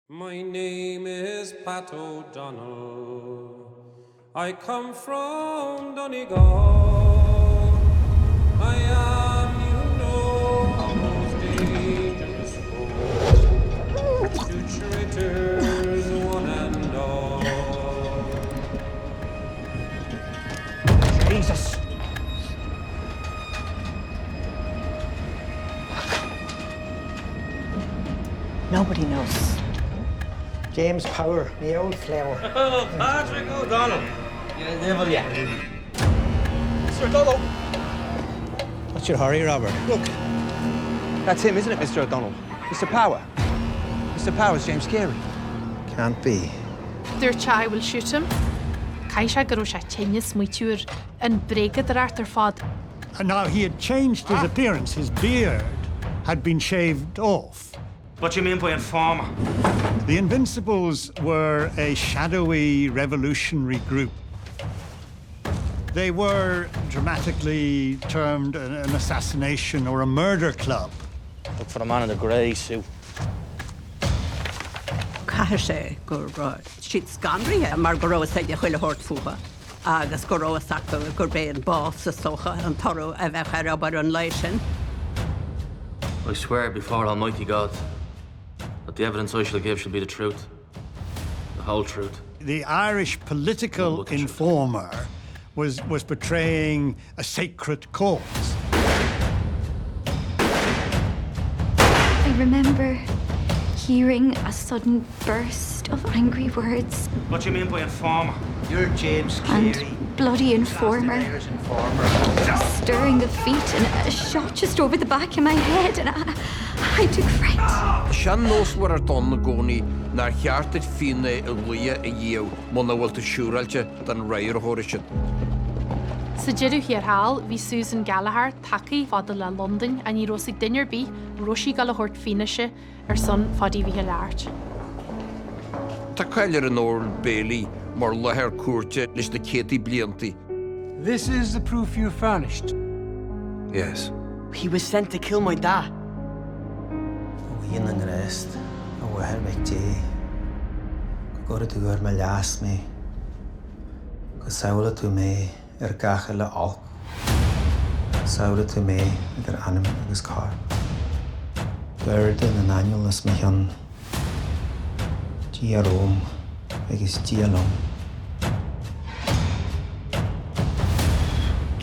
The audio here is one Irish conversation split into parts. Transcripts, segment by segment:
My name is Pat O'Donnell, I come from Donegal, I am, you know, a most dangerous foe to traitors one and all. Jesus! Nobody knows. James Power, me old flower. Oh, Patrick O'Donnell. Yeah, devil, yeah. Mr O'Donnell! What's your hurry, Robert? Look. That's him, isn't it, Mr O'Donnell? Mr Power. Mr Power's James Carey. Can't be. Dúirt sé I will shoot him. Caithfidh sé go raibh sé tinn ag smaoitiú ar an bhréagadóireacht ar fad. And now he had changed his appearance, his beard had been shaved off. What do you mean by informer? The Invincibles were a shadowy revolutionary group. They were dramatically termed an, an assassination or a murder club. Look for the man in the grey suit. Caithfidh sé go raibh siad scanraithe mar go raibh a fhios aige chuile shórt fúthu agus go raibh a fhios acu gurb é an bás is dócha an toradh a bheadh ar obair an lae sin. I swear before Almighty God that the evidence I shall give shall be the truth, the whole truth. The Irish political informer was, was betraying a sacred cause. I remember hearing a sudden burst of angry words. What do you mean by informer? You're James Carey. And bloody informer. informer. Stirring of feet and a shot just over the back of my head and I, I took fright. Sean-nósmhaireacht ann i gcónaí nár cheart duit fíon a luaidhe a dhíol muna bhfuil tú siúráilte den radharcóir sin. Sa deireadh thiar thall, bhí Susan Gallagher tagtha fada le Londain ach ní raibh fhios ag duine ar bith an raibh sí ag dul a thabhairt fianaise ar son Pháidí Mhichíl Airt. Tá cáil ar an Old Bailey mar láthair cúirte leis na céadtaí blianta. This is the proof you furnished. Yes. He was sent to kill my da. A Mhuire na nGrást, a Mháthair Mhic Dé, go gcuire tú ar mo leas mé, go sábhála tú mé ar gach uile olc, sábhála tú mé idir anam agus corp. D'órda na n-aingeal os mo chionn, Dia romham agus Dia liom.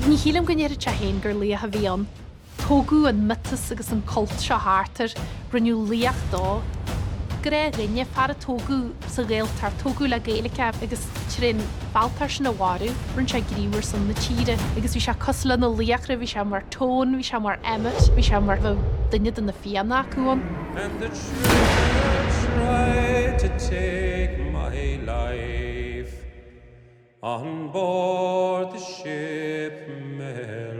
Ní shílim go ndéarfadh sé féin gur laoch a bhí ann. Tógadh an miotas agus an cult seo thart air, rinneadh laoch dó. Gnáthdhuine, fear a tógadh sa Ghaeltacht, tógadh le Gaeilge agus tar éis an fealltóir sin a mharú, rinne sé gníomh ar son na tíre agus bhí sé cosúil le na laochra, bhí sé mar Tone, bhí sé mar Emmet, bhí sé mar bheadh duine de na Fianna acu ann. And the traitor tried to take my life On board the ship Mary.